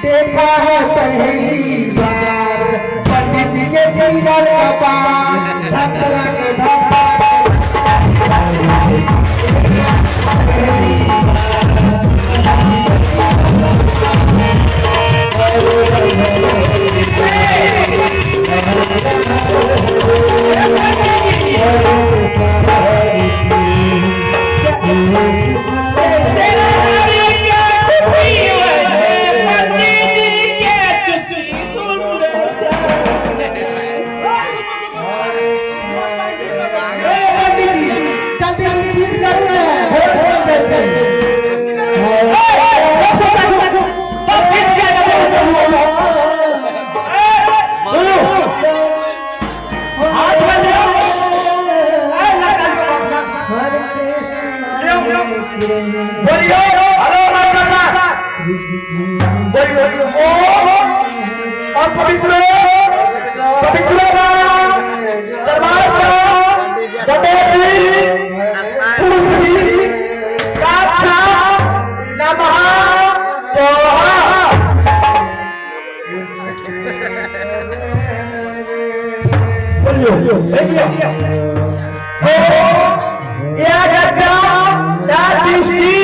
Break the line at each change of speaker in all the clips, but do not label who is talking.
देखा है पहली बार पंडित जी के छीलल कपार धतरा के धतरा ए पंडित जी जल्दी जल्दी विध करू ने भोर भोर जाइ छै।
बोलियो हेलो माता बोलियो ओम अपवित्र पवित्र सर्वास्म जपेति पुरुषी काक्षा नमः स्वाहा। बोलियो बोलियो ओम या गच्चा या तिष्ठी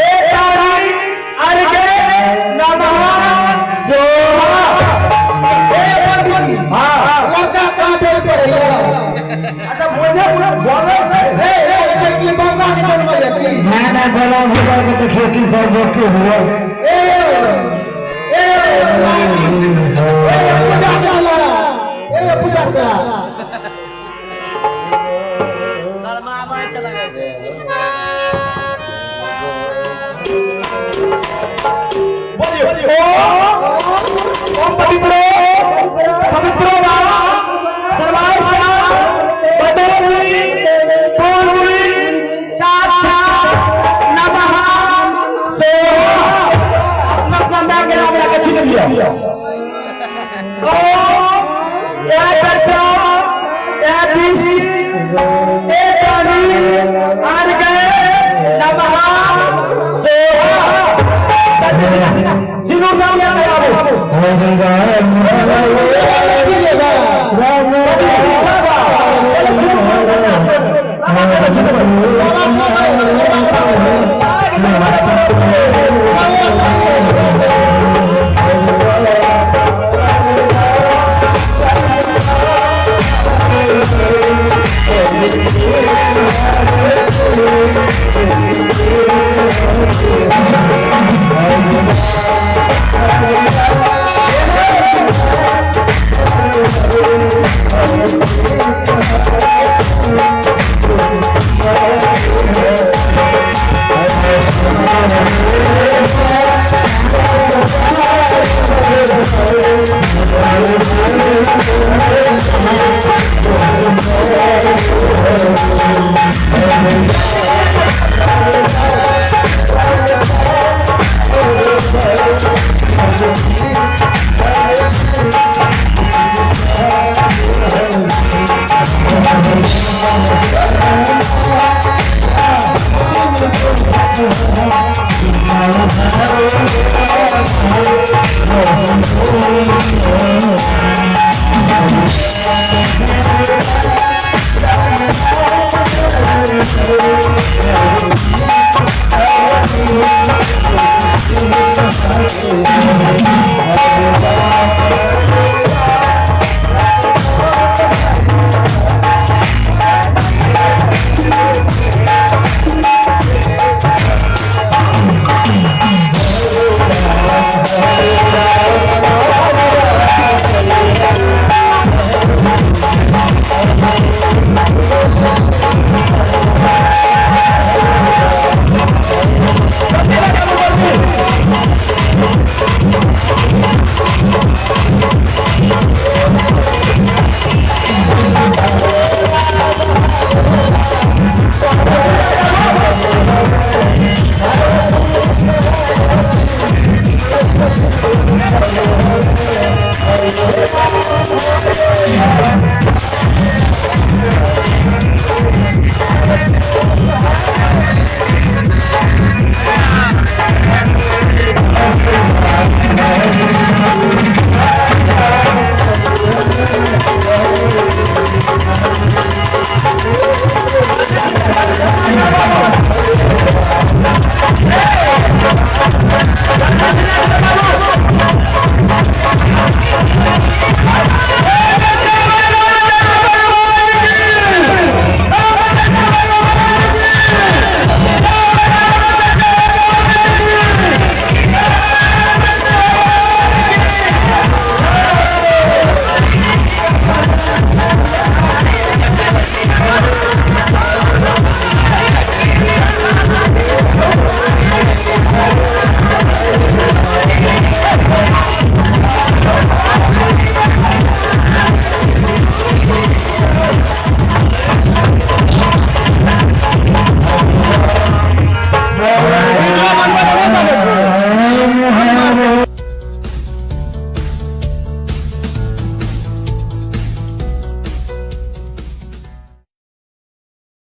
एतानि अर्घे नमः स्वाहा।
ए पंडित जी
हाँ
लड़का कहाँ डोल पड़ैया?
अच्छा बोलिए बोलो।
ए ए ए की बौका के जन्म की
ना ना गला भुला के देखियो की सब के हुआ।
ए ए ए पूजा चला ए पूजा चला
शर्माबै चला जाइ छै।
बोलियो ओम ओम पवित्रो पवित्रो वा सर्वास्म पदोहि पूर्वी काक्षा नमः स्वाहा। अपना अपना माय के नाम लगा छीन लियो। ओम या गच्चा या दिशि एतानि अर्घे नमः स्वाहा। सिनुर नाम या बाबू।
हो गंगा राम